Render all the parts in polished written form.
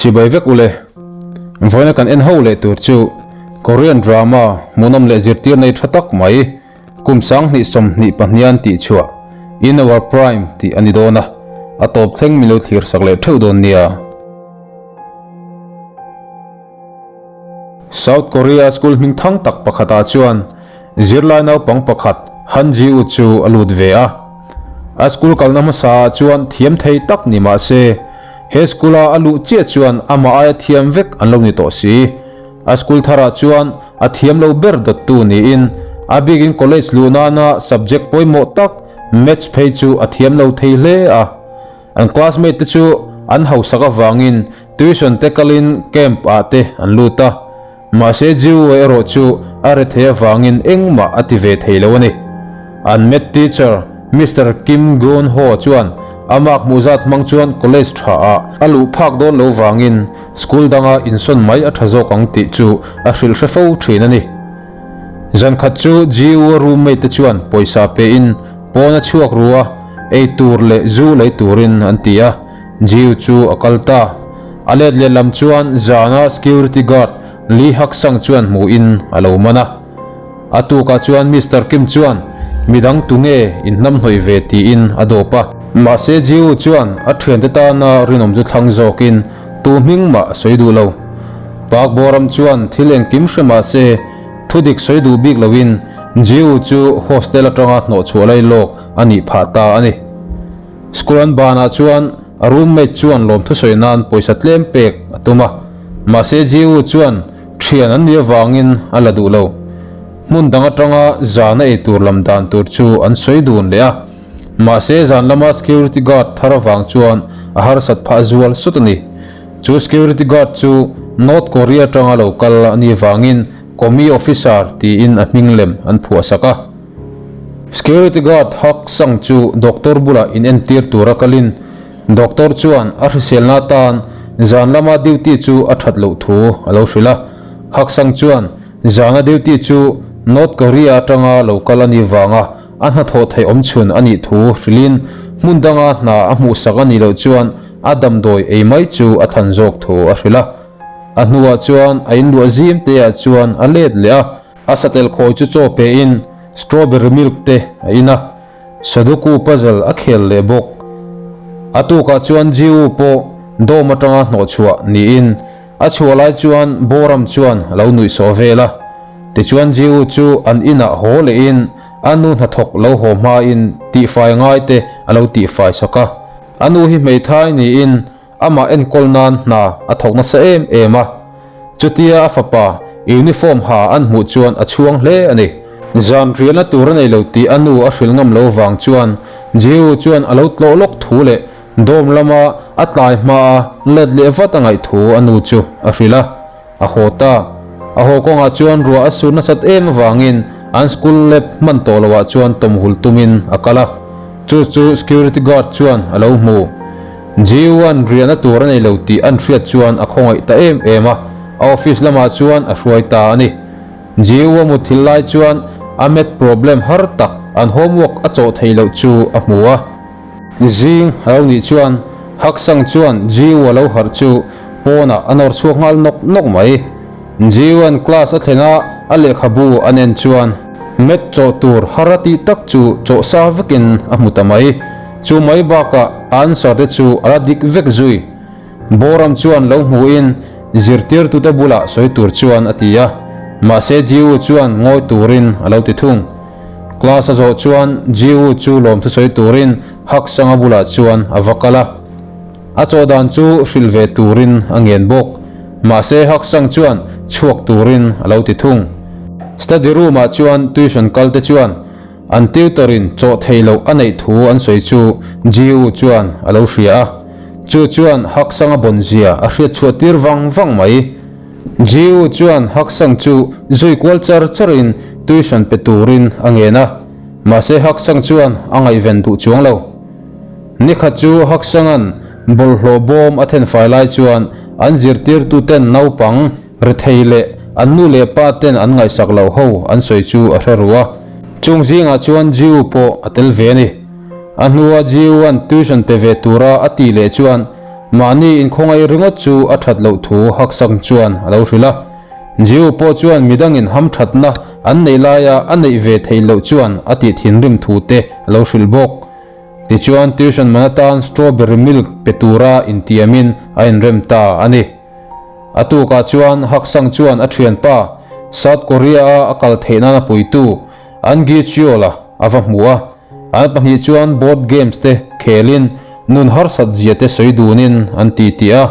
Chibai vek ule. Vawiina kan en ho leh tur chu Korean drama hmuhnawm leh zirtir nei tha tak mai kum 2022 an tih chhuah In Our Prime tih a ni dawn a, a tawp thleng min lo thlir sak leh theuh dawn nia. South Korea school hming thang tak pakhatah chuan zirlai naupang pakhat Han Ji-woo chu a lut ve a. A school kalna hmasa ah chuan thiam thei tak ni mah se, he school a a luh chiah chuan amah aia thiam vek an lo ni tawh si. A school tharah chuan a thiam lo ber dawttu niin a bikin college luh nana subject pawimawh tak maths phei chu a thiam lo thei hle a. An classmate te chu an hausak avangin tuition te kalin camp ah te an lut a, mahse Jiwoo erawh chu a re thei avangin engmah a ti ve thei lo a ni. An math teacher Mister Kim Geun Ho chuan a mark hmuh zat hmang chuan college tha ah a luh phak dawn lo vangin school danga insawn mai a tha zawk ang tih chu a hrilh hre fo thin a ni. Zan khat chu Jiwoo roommate te chuan pawisa pein Pawn a chhuak ru a, ei tur leh zu lei turin an ti a, Jiu chu a kal ta. A let leh lam chuan zana security guard Lee Hak Sang chuan hmuhin a lo man a. A tukah chuan Mister Kim chuan midang tunge inhnamhnawih ve tiin a dawp a. Mahse Jiu chuan a thiante tana rinawm chu thlang zawkin tu hming mah a sawi duh lo. Park Boram chuan thil engkim hre mahse Thu dik sawi duh bik loin Jiu chu hostel atanga hnawh chhuah lai lawk a nih phah ta a ni. School an banah chuan a roommate chuan lawmthu sawi nan pawisa tlem pek a tum a, mahse Jiu chuan thian an nih avangin a la duh lo. Hmun dang atanga zana ei tur lam dan tur chu an sawi dun leh a, mahse zan lama security guard thar avang chuan a harsat phah zual sut a ni. Chu security guard chu North Korea atanga lo kal a nih vangin Komi Officer tiin a hming lem an phuah sak a. Security guard Hak Sang chu doctor bulah inentir tura kalin doctor chuan a hriselna atan zan lama duty chu a that loh thu a lo hrilh a. Hak Sang chuan zana duty chu North Korea atanga lo kal a nih vanga a hnathawh theih awmchhun a nih thu hrilhin hmun danga hna a hmuhsak a nih loh chuan A damdawi ei mai chu a than zawk thu a hrilh a. A hnuah chuan a inluah zim te ah chuan a let leh a. A satel khawi chu chaw pe in strawberry milk te a in a. Sudoku puzzle a khel leh bawk. A tukah chuan Jiwoo pawh dawm atanga hnawhchhuah niin a chhuah lai chuan Boram chuan a lo nuih sawh vel a. Tichuan Jiwoo chu an inah haw leh in a nu hnathawk lo haw hma in tihfai ngai te a lo tihfai sak a. A nu hi hmeithai niin amah enkawl nan hna a thawk nasa em em a, chutia a fapa uniform ha an hmuh chuan a chhuang hle a ni. Zan rialna tur a nei lo tih a nu a hrilh ngam lo vang chuan Jiu chuan a lo tlawh lawk thu leh dawm lama a tlai hmaa let leh vat a ngaih thu a nu chu a hrilh a. A haw ta. A haw kawngah chuan ruah a sur nasat em avangin an school lab hman tawh loah chuan tawmhul tumin a kal a. Chu chu security guard chuan a lo hmu. Jiu-a'n riahna tur a nei lo tih an hriat chuan a khawngaih ta em em a, a office lamah chuan a hruai ta a ni. Jiu-a muthilh lai chuan a math problem har tak an homework a chawh theih loh chu a hmu a. Zing a lo nih chuan Haksang chuan Jiu a lo harh chu pawnah a nawr chhuak nghal nawk nawk mai. Jiu-a'n class a thlen a, a lehkhabu an en chuan Math chawh tur har a tih tak chu chawh sa vekin a hmu ta mai. Chu mai bakah a answer te chu a la dik vek zui. Boram chuan lo hmuhin zirtirtute bulah sawi tur chuan a ti a, mahse Jiu chuan ngawi turin a lo ti thung. Class a zawh chuan Jiu chu lawmthu sawi turin Hak Sanga bulah chuan a va kal a. A chaw dan chu hrilh ve turin a ngen bawk. Mahse Hak Sang chuan chhuak turin a lo ti thung. Study room ah chuan tuition kal te chuan an tutor in chaw theih loh a neih thu an sawi chu Jiu chuan a lo hria a. Chu chuan Hak Sanga bawn zia a hriat chhuah tir vang vang mai. Jiu chuan Hak Sang chu zui kual char charin tuition pe turin a ngen a, mahse Hak Sang chuan a ngaihven duh chuang lo. Nikhat chu Hak Sanga'n bawlhhlawh bawm a thenfai lai chuan an zirtirtuten naupang rethei leh an nu leh pa ten an ngaihsak loh ho an sawi chu a hre ru a, chung zingah chuan Jiu pawh a tel ve a ni. A hnua Jiu-a'n tuition pe ve tura a tih leh chuan. Mahni inkhawngaih ringawt chu a that loh thu Haksang chuan a lo hrilh a. Jiu pawh chuan midangin hamthatna an neih laia a neih ve theih loh chuan a tih thinrim thu te a lo hrilh bawk. Tichuan tuition man atan strawberry milk pe tura intiamin a inrem ta a ni. A tukah chuan Haksang chuan a thianpa South Korea-a a kal theih nana puitu An Gi Cheol-a a va hmu a. An pahnih chuan board games te khelin nun harsat zia te sawi dunin an ti ti a.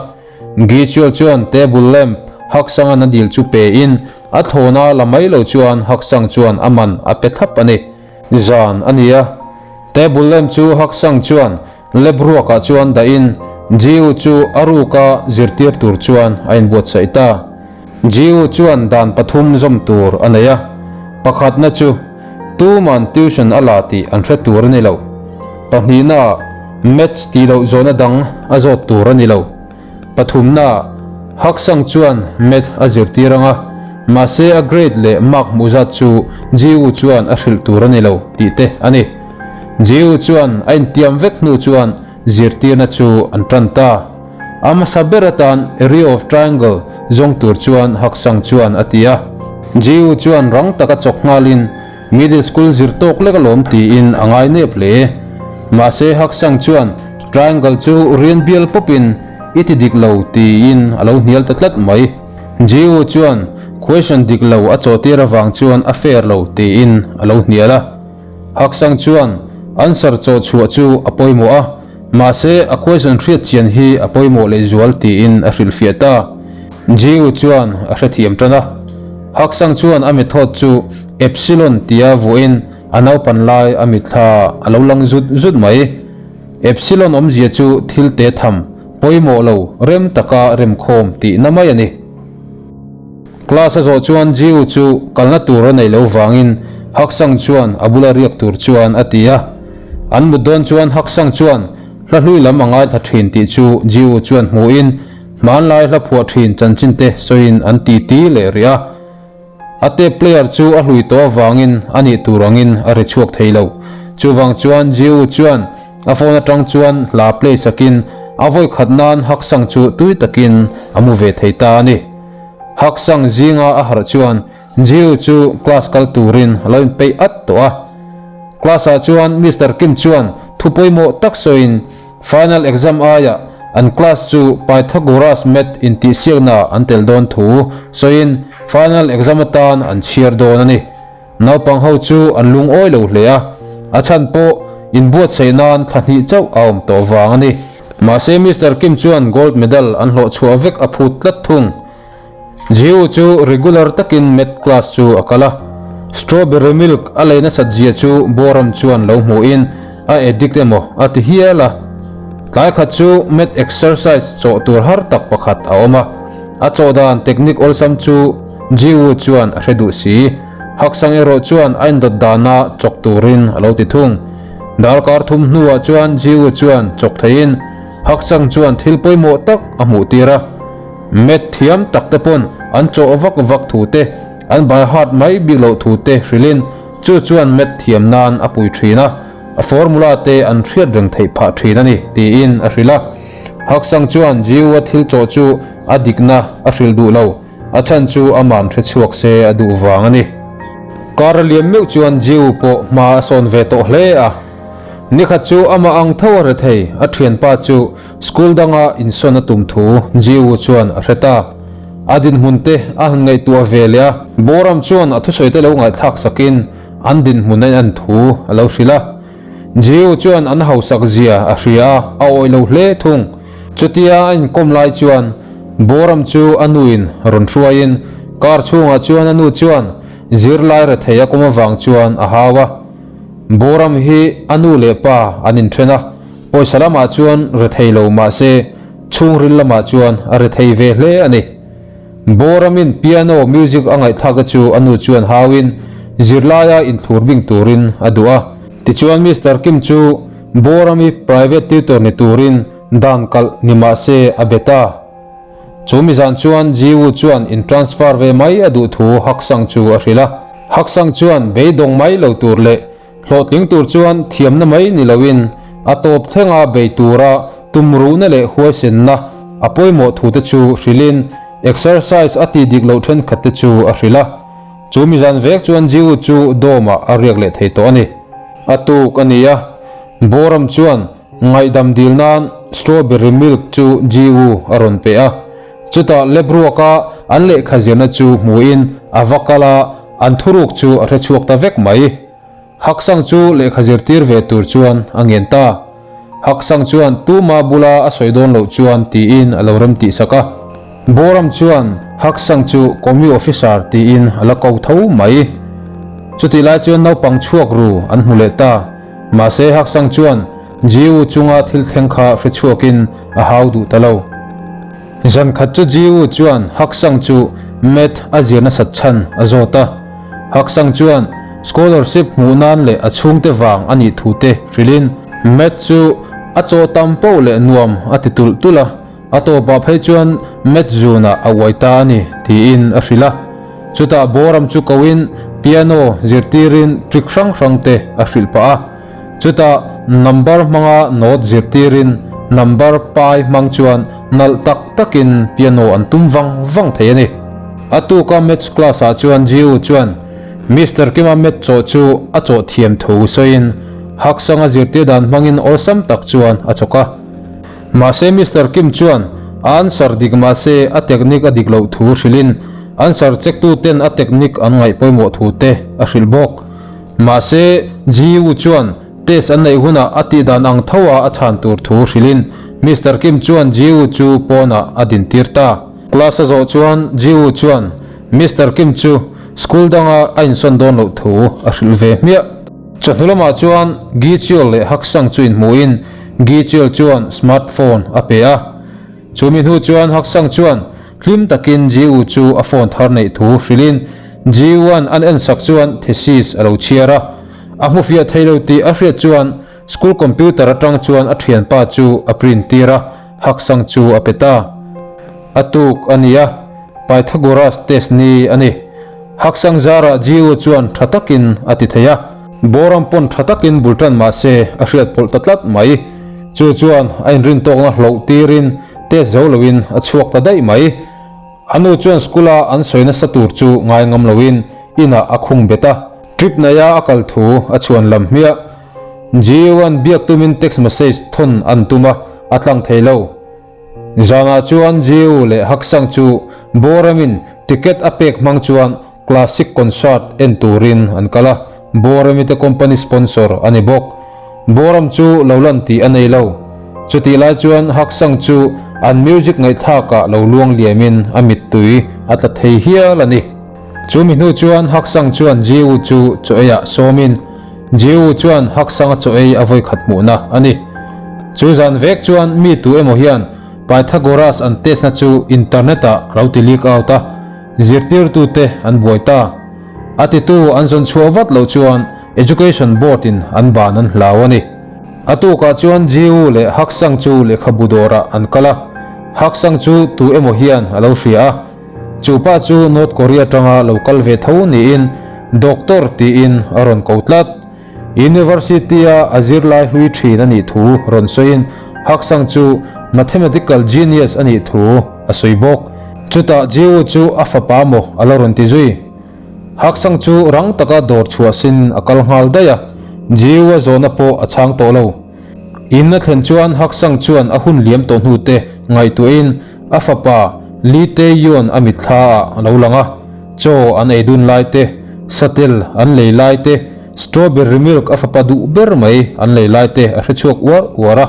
Gi Cheol chuan table lamp Haksanga'n a dil chu pein a thlawna la mai lo chuan Haksang chuan a man a pe thlap a ni. Zan a ni a, table lamp chu Haksang chuan lab ruakah chuan dahin Jiu chu a ruka zirtir tur chuan a inbuatsaih ta. Jiu chuan dan pathum zawm tur a nei a, pakhatna chu tuman tuition a la tih an hre tur a ni lo, pahnihnaah maths tih loh zawhna dang a zawt tur a ni lo, pathumnaah Haksang chuan math a zirtir ang a, mahse a grade leh mark hmuh zat chu Jiu chuan a hrilh tur a ni lo tih te a ni. Jiu chuan a intiam vek hnu chuan zirtirna chu an tan ta. A hmasa ber atan area of triangle zawng tur chuan Haksang chuan a ti a. Jiu chuan rang taka chawk nghalin middle school zir tawk lek alawm tiin a ngai nep hle. Mahse Haksang chuan triangle chu rian bial pawpin i ti dik lo tiin a lo hnial ta tlat mai. Jiu chuan question dik lo a chawhtir avang chuan a fair lo tiin a lo hnial a. Haksang chuan answer chawh chhuah chu a pawimawh a, mahse a question hriat chian hi a pawimawh leh zual tiin a hrilhfiah ta. Jiu chuan a hrethiam tan a. Haksang chuan a method chu Epsilon tia vuahin a naupan lai a mitthla a lo lang zut zut mai. Epsilon awmzia chu thil te tham, pawimawh lo, rem taka remkhawm tihna mai a ni. Class a zawh chuan Jiu chu kalna tur a neih loh vangin Haksang chuan a bula riak tur chuan a ti a. An mut dawn chuan Haksang chuan hla hlui lam a ngaithla thin tih chu Jiu chuan hmuhin hmanlai hla phuah thin chanchin te sawiin an ti ti leh rih a. A tape player chu a hlui tawh avangin a nih tur angin a ri chhuak thei lo. Chuvang chuan Jiu chuan A phone atang chuan hla play sakin a vawi khat nan Haksang chu tui takin a mu ve thei ta a ni. Haksang zinga a harh chuan Jiu chu class kal turin a lo inpeih at tawh a. Class ah chuan Mister Kim chuan thu pawimawh tak sawiin final exam aiah an class chu Pythagoras math intihsiakna ah an tel dawn thu sawiin final exam atan an chhiar dawn a ni. Naupang ho chu an lungawi lo hle a, a chhan pawh inbuatsaih nan thla hnih chauh a awm tawh vang a ni. Mahse Mister Kim chuan gold medal an hlawh chhuah vek a phut tlat thung. Jiu chu regular takin math class chu a kal a, strawberry milk a lei nasat zia chu Boram chuan lo hmuhin a addict emaw a ti hial a. Tlai khat chu math exercise chawh tur har tak pakhat a awm a, a chawh dan technique awlsam chu Jiu chuan a hre duh si. Haksang erawh chuan a indawt dana chawk turin a lo ti thung. Darkar thum hnuah chuan Jiu chuan chawk theiin Haksang chuan thil pawimawh tak a hmuh tir a. Math thiam tak te pawn an chawh vak vak thu te, an by heart mai bik loh thu te hrilhin chu chuan math thiam nan a pui thin a, a formula te an hriat reng theih phah thin a ni tiin a hrilh a. Haksang chuan Jiu-a thil chawh chu a dikna a hrilh duh lo. A chhan chu aman hre chhuak se a duh vang a ni. Kar a liam meuh chuan Jiu pawh hma a sawn ve tawh hle a. Nikhat chu amah ang tho a hre thei, a thianpa chu school danga insawn a tum thu Jiu chuan a hre ta. A dinhmun te a han ngaihtuah ve leh a. Boram chuan a thusawi te lo ngaihthlak sakin an dinhmun a en thu a lo hrilh a. Jiu chuan an hausak zia a hria a, a awih lo hle thung. Chutia a inkawm lai chuan Boram chu a nuin rawn hruaiin car chhungah chuan a nu chuan zirlai rethei a kawm avang chuan a hau a. Boram hi a nu leh pa an inthen a, pawisa lamah chuan rethei lo mahse chhungril lamah chuan a rethei ve hle a ni. Boramin piano music a ngaihthlak te chu a nu chuan hauin zirlaia inthlur bing turin a duh a. Tichuan Mister Kim chu Borami private tutor ni turin dan kalh ni mah se a bet a. Chu mi zan chuan Jiwoo chuan in transfer ve mai a duh thu Haksang chu a hrilh a. Haksang chuan beidawng mai lo tur leh hlawhtling tur chuan thiamna mai ni loin a tawp thlenga bei tura tumruhna leh huaisenna a pawimawh thu te chu hrilhin exercise a tih dik loh thenkhat te chu a hrilh a. Chu mi zan vek chuan Jiu chu dorm ah a riak leh thei tawh a ni. A tuk a ni a, Boram chuan ngaihdam dil nan strawberry milk chu Jiu a rawn pe a. Chutah Lebruaka an lehkha zirna chu hmuhin a va kal a, an thuruk chu a hrechhuak ta vek mai. Haksang chu lehkha zirtir ve tur chuan a ngen ta. Haksang chuan tuma bula a sawi dawn loh chuan tiin a lo rem tih sak a. Boram chuan Haksang chu Commu Officer tiin a la ko tho mai. Chutih lai chuan naupang chhuak ru an hmu leh ta. Mahse Haksang chuan Jiu chunga thil thleng kha hre chhuakin a hau duh ta lo. Zan khat chu Jiu chuan Haksang chu Math a zir nasat chhan a zawt a. Haksang chuan scholarship hmuh nan leh a chhungte vang a nih thu te hrilhin Math chu a chaw tam poh leh nuam a ti tulh tulh a, a tawpah phei chuan Math zunah a uai ta a ni tiin a hrilh a. Chutah Boram chu koin piano zirtirin trick hrang hrang te a hrilh pah a. Chutah number hmanga note zirtirin number pai hmang chuan nalh tak takin piano an tum vang vang thei a ni. A tuka maths class ah chuan Jiu chuan Mister Kima math chawh chu a chawh thiam thu sawiin Haksanga zirtir dan hmangin awlsam tak chuan a chawk a. Mahse Mister Kim chuan a answer dik mahse a technique a dik loh thu hrilhin answer check tu ten a technique an ngaih pawimawh thu te a hrilh bawk. Mahse, Jiu chuan test an neih hunah a tih dan ang tho a a chhan tur thu hrilhin Mister Kim chuan Jiu chu pawnah a dintir ta. Class a zawh chuan Jiu chuan Mister Kim chu school danga a insawn dawn loh thu a hrilh ve hmiah. Chawhnu lamah chuan Gi Cheol leh Hak Sang chu inhmuhin Gi Cheol chuan smartphone a pe a. Chumi hnu chuan Hak Sang chuan Hlim takin Jiu chu a phone thar neih thu hrilhin Jiu-a'n an ensak chuan thesis a lo chhiar a. A hmufiah thei lo tih a hriat chuan school computer atang chuan a thianpa chu a print tir a, Haksang chu a pe ta. A tuk a ni a, Pythagoras test ni a ni. Haksang zarah Jiu chuan tha takin a ti thei a. Boram pawn tha takin bul tan mah se a hriat pawlh ta tlat mai. Chu chuan a inrintawkna hloh tirin test zo loin a chhuak ta daih mai. A nu chuan school a an sawi nasa tur chu ngai ngam loin inah a khung bet a. Trip neia a kal thu a chhuan lam hmiah. Jiu-a'n biak tumin text message thawn an tum a, a tlang thei lo. Zanah chuan Jiu leh Haksang chu Boramin ticket a pek hmang chuan Classic concert en turin an kal a, Borami te company sponsor a ni bawk. Boram chu lo lan tih a nei lo. Chutih lai chuan Haksang chu an music ngaihthlakah lo luang liamin a mittui a tla thei hial a ni. Chu mi hnu chuan Haksang chuan Jiu chu chaw eiah sawmin Jiu chuan Haksanga chaw ei a vawikhat hmuhna a ni. Chu zan vek chuan mi tu emaw hian Pythagoras an test na chu internet ah a lo ti leak out a, Zirtirtute an buai ta. A titu an zawn chhuah vat loh chuan Education Board in an ban an hlau a ni. A tukah chuan Jiu leh Haksang chu lehkhabu dawrah an kal a. Haksang chu tu emaw hian a lo hria a. Chu pa chu North Korea atanga lo kal ve tho niin Doctor tiin a rawn ko tlat. University-a a zirlai hlui thin a nih thu rawn sawiin Haksang chu mathematical genius a nih thu a sawi bawk. Chutah Jiwoo chu a fapa maw a la rawn ti zui. Haksang chu rang taka dawr chhuahsin a kal nghal daih a, Jiwoo a zawhna pawh a chhang tawh lo. In a thlen chuan Haksang chuan a hun liam tawh hnute ngaihtuahin a fapa Lee Tae-yeon a mitthla ah a lo lang a, chaw an ei dun lai te, satel an lei lai te, Strawberry milk a fapa duh ber mai an lei lai te a hre chhuak uar uar a.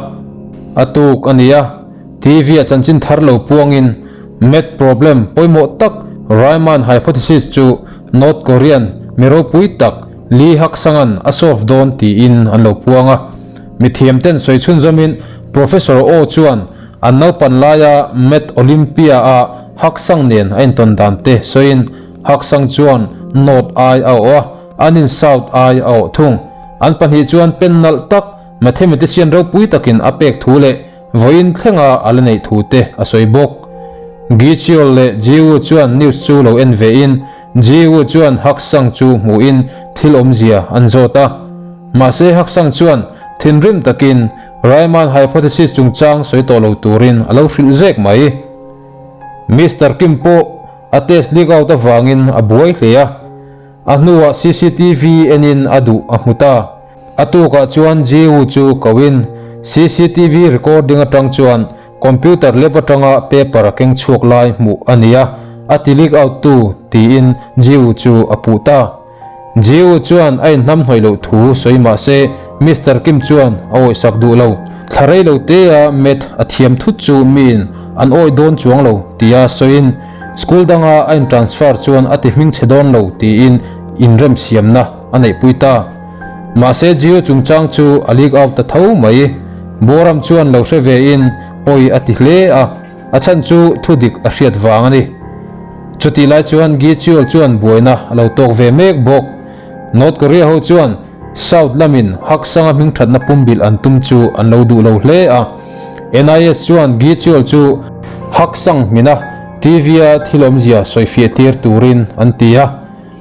A tuk a ni a, TV ah chanchin thar lo puangin Math problem pawimawh tak Riemann hypothesis chu North Korean mi ropui tak Lee Hak-sang-a'n a solve dawn tiin an lo puang a. Mithiam ten sawi chhunzawmin Professor Oh chuan an naupan laia Math Olympia-a Hak-sang nen a intawn dan te sawiin Hak-sang chuan North ai a awh a, An in South ai a awh thung. An pahnih chuan pen nalh tak mathematician ropui takin a pek thu leh vawiin thlenga a la neih thu te a sawi bawk. Gi-cheol leh Ji-woo chuan news chu lo en ve in Ji-woo chuan Hak-sang chu hmuhin thil awmzia an zawt a. Mahse Hak-sang chuan thinrim takin Riemann hypothesis chungchang sawi tawh lo turin a lo hrilh zek mai. Mister Kim pawh a test leak out avangin a buai hle a, a hnuah cctv enin a duh a hmu ta. A tukah chuan Jiwoo chu koin cctv recording atang chuan Computer lab atanga paper a keng chhuak lai hmuh a ni a, a ti leak out tu tiin Jiwoo chu a puh ta. Jiwoo chuan a inhnamhnawih loh thu sawi mah se Mister Kim chuan a awihsak duh lo. Thla rei lo tea math a thiam thut chu miin an awih dawn chuang lo tia sawiin school danga a intransfer chuan a ti hmingchhe dawn lo tiin inremsiamna a neihpui ta. Mahse Gio chungchang chu a leak out ta tho mai. Boram chuan lo hre ve in pawi a ti hle a, a chhan chu thu dik a hriat vang a ni. Chutih lai chuan Gi Cheol chuan buaina a lo tawk ve mek bawk. North Korea ho chuan South lamin Haksanga hmingthatna pumbilh an tum chu an lo duh lo hle a. NIS chuan Gi Cheol chu Haksang hmina TV-a thil awmzia sawifiah tir turin an ti a.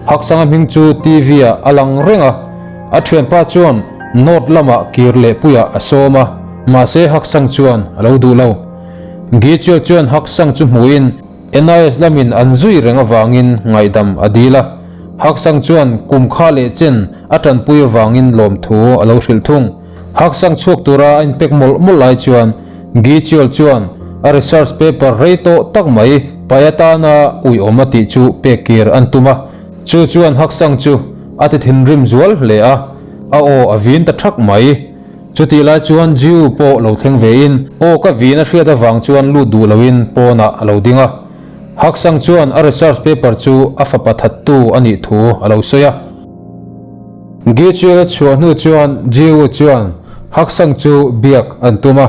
Haksanga hming chu TV ah a lang reng a, a thianpa chuan North lamah kir leh puiah a sawm a, mahse Haksang chuan a lo duh lo. Gichio chuan Haksang chu hmuhin NIS lamin an zui reng avangin ngaihdam a dil a, Haksang chuan kum kha leh chen a tanpui avangin lawmthu a lo hrilh thung. Haksang chhuak tura a inpek mawlh mawlh lai chuan Gichiol chuan a research paper rei tawh tak mai pai atana uiawm a tih chu pek kir an tum a, chu chuan Haksang chu a ti thinrim zual hle a, a aw a vin ta thak mai. Chutih lai chuan Jiu pawh lo thleng vein aw ka vin a hriat avang chuan lut duh loin pawnah a lo ding a. Haksang chuan a research paper chu a fapa thattu a nih thu a lo sawi a. Gichiel a chhuah hnu chuan Jiu chuan Haksang chu biak an tum a.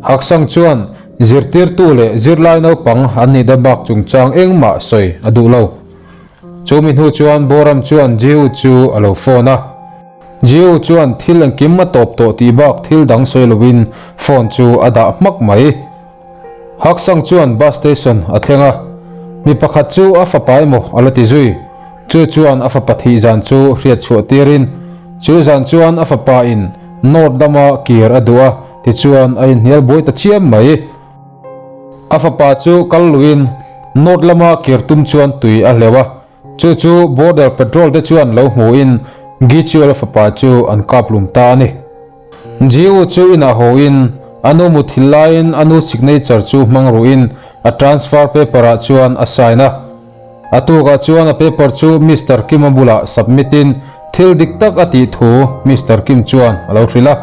Haksang chuan zirtirtu leh zirlai naupang an nih dabak chungchang engmah sawi a duh lo. Chumi hnu chuan Boram chuan Jiu chu a lo phone a. Jiu chuan thil engkim a tawp tawh tih bak thil dang sawi loin phone chu a dah hmak mai. Haksang chuan bus station a thleng a, mi pakhat chu a fapa emaw a la ti zui. Chu chuan a fapa thih zan chu hriat chhuah tirin, chu zan chuan a fapa in North lama kir a duh a, tichuan a inhnial buai ta chiam mai. A fapa chu kal luin North lama kir tum chuan tui a hleuh a, chu chu Border Patrol te chuan lo hmuhin Gichual a fapa chu an kap lum ta a ni. Jiu chu inah hawiin a nu muthilh laiin a nu signature chu hmang ruhin a transfer paper ah chuan a sign a. A tukah chuan a paper chu Mister Kim-a bulah submit in thil dik tak a tih thu Mister Kim chuan a lo hrilh a.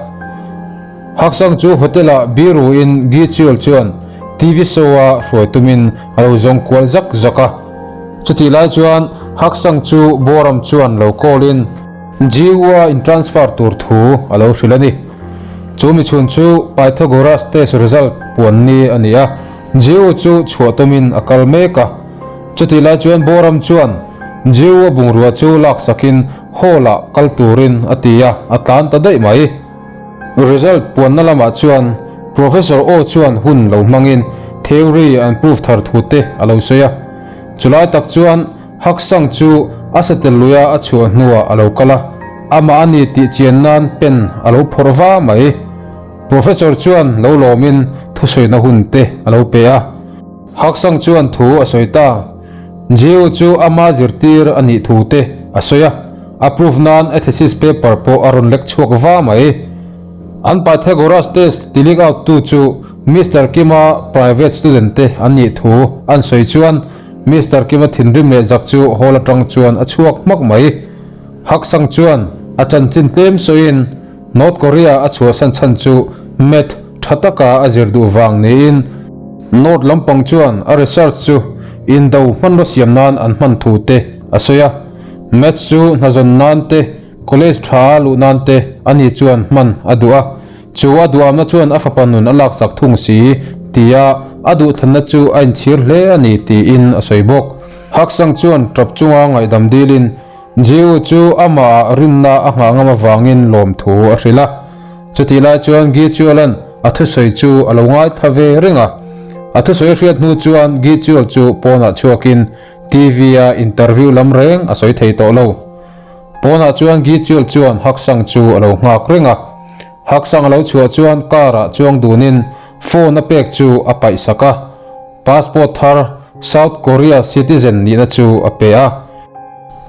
Haksang chu hotel ah biru in Gi Cheol chuan TV show a hruai tumin a lo zawng kual zak zak a. Chutih lai chuan Haksang chu Boram chuan lo call in, Jiu-a in transfer tur thu a lo hrilh a ni. Chu michhun chu Pythagoras test result puan ni a ni a, Jiu chu chhuah tumin a kal mek a. Chutih lai chuan Boram chuan Jiu-a bungrua chu laksakin hall-ah kal turin a ti a, a tlan ta daih mai. Result puanna lamah chuan Professor O chuan hun lo hmangin theory an proof thar thu te a lo sawi a. Chulai tak chuan Haksang chu a satel luia a chhuah hnuah a lo kal a, amah a ni tih chian nan pen a lo phawrh va mai. Professor chuan lo lawmin thusawina hun te a lo pe a. Haksang chuan thu a sawi ta. Jiu chu ama zirtir a nih thu te a sawi a, a proof nan a thesis paper pawh a rawn lek chhuak va mai. An Pythagoras test ti leak out tu chu Mister Kim-a private student te an nih thu an sawi chuan Mister Kima thinrim leh zak chu hall atang chuan a chhuak hmak mai. Haksang chuan a chanchin tlem sawiin North Korea a chhuahsan chhan chu math tha taka a zir duh vang niin North lampang chuan a research chu indo hmanraw siam nan an hman thu te a sawi a. Math chu hnazawn nan te, college tha luh nan te ani chuan hman a duh a. Chu a duamna chuan a fapa nun a laksak thung si tia a duhthlanna chu a inchhir hle a ni tiin a sawi bawk. Haksang chuan tap chunga ngaihdam dilin Jiu chu amahah rinna a nghah ngam avangin lawmthu a hrilh a. Chutih lai chuan Gi Chualan a thusawi chu a lo ngaithla ve reng a. A thusawi hriat hnu chuan Gi Chual chu pawnah chhuakin TV-a interview lam reng a sawi thei tawh lo. Pawnah chuan Gi Chual chuan Haksang chu a lo nghak reng a. Haksang a lo chhuah chuan car ah chuang dunin phone a pek chu a paih sak a, passport thar South Korea citizen nihna chu a pe a.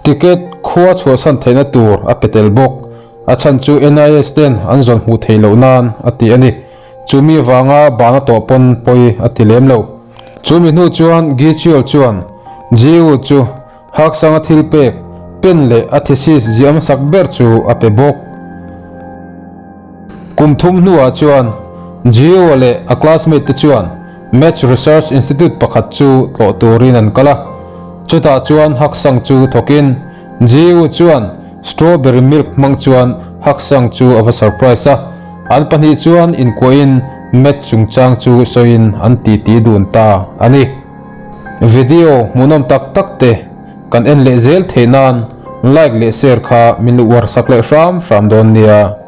Ticket khua chhuahsan theihna tur a pe tel bawk. A chhan chu NIS ten an zawn hmuh theih loh nan a ti a ni. Chumi vanga bana tawh pawn pawi a ti lem lo. Chumi hnu chuan Gichiol chuan Jiwoo chu Haksanga thil pek, pen leh a thesis ziah hmasak ber chu a pe bawk. Kum thum hnuah chuan Jiwoo leh a classmate te chuan Maths Research Institute pakhat chu tlawh turin an kal a. Chutah chuan Haksang chu thawkin Jiwoo chuan strawberry milk hmang chuan Haksang chu a va surprise a. An pahnih chuan inkuahin Maths chungchang chu sawiin an titi dun ta a ni. Video hmuhnawm tak tak te kan en leh zel theih nan like leh share kha min lo uar sak leh hram hram dawn nia.